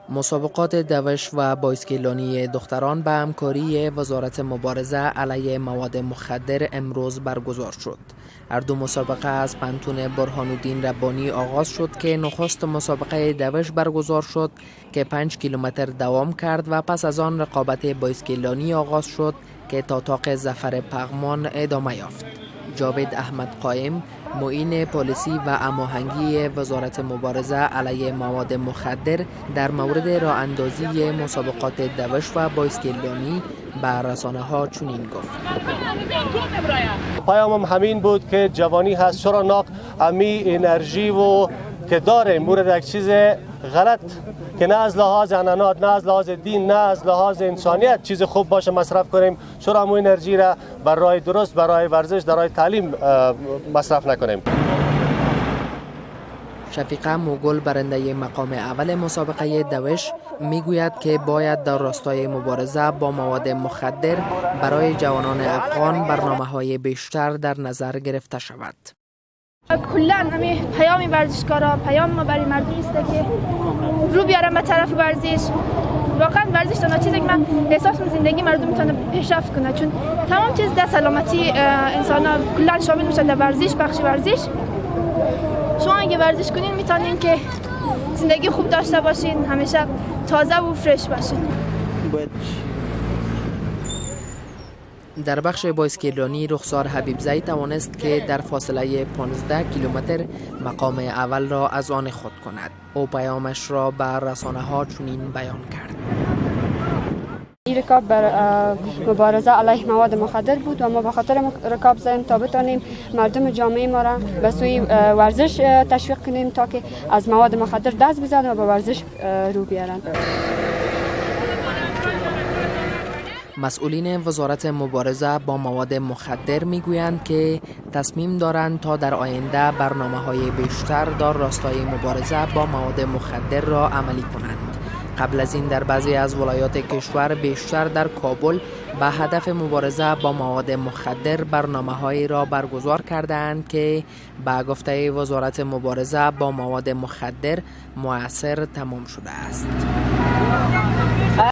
مسابقات دوش و بایسکلانی دختران به همکاری وزارت مبارزه علیه مواد مخدر امروز برگزار شد. هر دو مسابقه از پنتون برهان‌الدین ربانی آغاز شد که نخست مسابقه دوش برگزار شد که 5 کیلومتر دوام کرد و پس از آن رقابت بایسکلانی آغاز شد که تا طاق ظفر پغمان ادامه یافت. جاوید احمد قایم، معین پلیسی و هماهنگی وزارت مبارزه علیه مواد مخدر، در مورد راه اندازی مسابقات دوش و بایسکلانی به رسانه ها چنین گفت: پیامم همین بود که جوانی هست، چرا ناق امی انرژی و که داره مورد یک چیز غلط که نه از لحاظ عنعنات، نه از لحاظ دین، نه از لحاظ انسانیت چیز خوب باشه مصرف کنیم، چرا امو انرژی را بر راه درست، برای ورزش، در راه تعلیم مصرف نکنیم. شفیقه موگل، برنده مقام اول مسابقه دوش، میگوید که باید در راستای مبارزه با مواد مخدر برای جوانان افغان برنامه های بیشتر در نظر گرفته شود. کلا همین پیام ورزشکارا، پیام ما برای مردم است که رو بیارن به طرف ورزش. واقعا ورزش تنها چیزی که من احساس می‌کنم زندگی مردم میتونه پیشرفت کنه، چون تمام چیز در سلامتی انسان ها کلا شامل میشه در ورزش، بخش ورزش. شما اگه ورزش کنین میتونین که زندگی خوب داشته باشین، همیشه تازه و فرش باشین. در بخش بایسکلانی رخسار حبیبزی توانست که در فاصله 15 کیلومتر مقام اول را از آن خود کند. او پیامش را به رسانه ها چنین بیان کرد: این رکاب بر مبارزه علیه مواد مخدر بود و ما به خاطر رکاب زدیم تا بتانیم مردم جامعه ما را به سوی ورزش تشویق کنیم تا که از مواد مخدر دست بزنند و به ورزش رو بیارند. مسئولین وزارت مبارزه با مواد مخدر میگویند که تصمیم دارند تا در آینده برنامه‌های بیشتر در راستای مبارزه با مواد مخدر را عملی کنند. قبل از این در بعضی از ولایات کشور، بیشتر در کابل، به هدف مبارزه با مواد مخدر برنامه‌هایی را برگزار کردند که به گفته وزارت مبارزه با مواد مخدر مؤثر تمام شده است.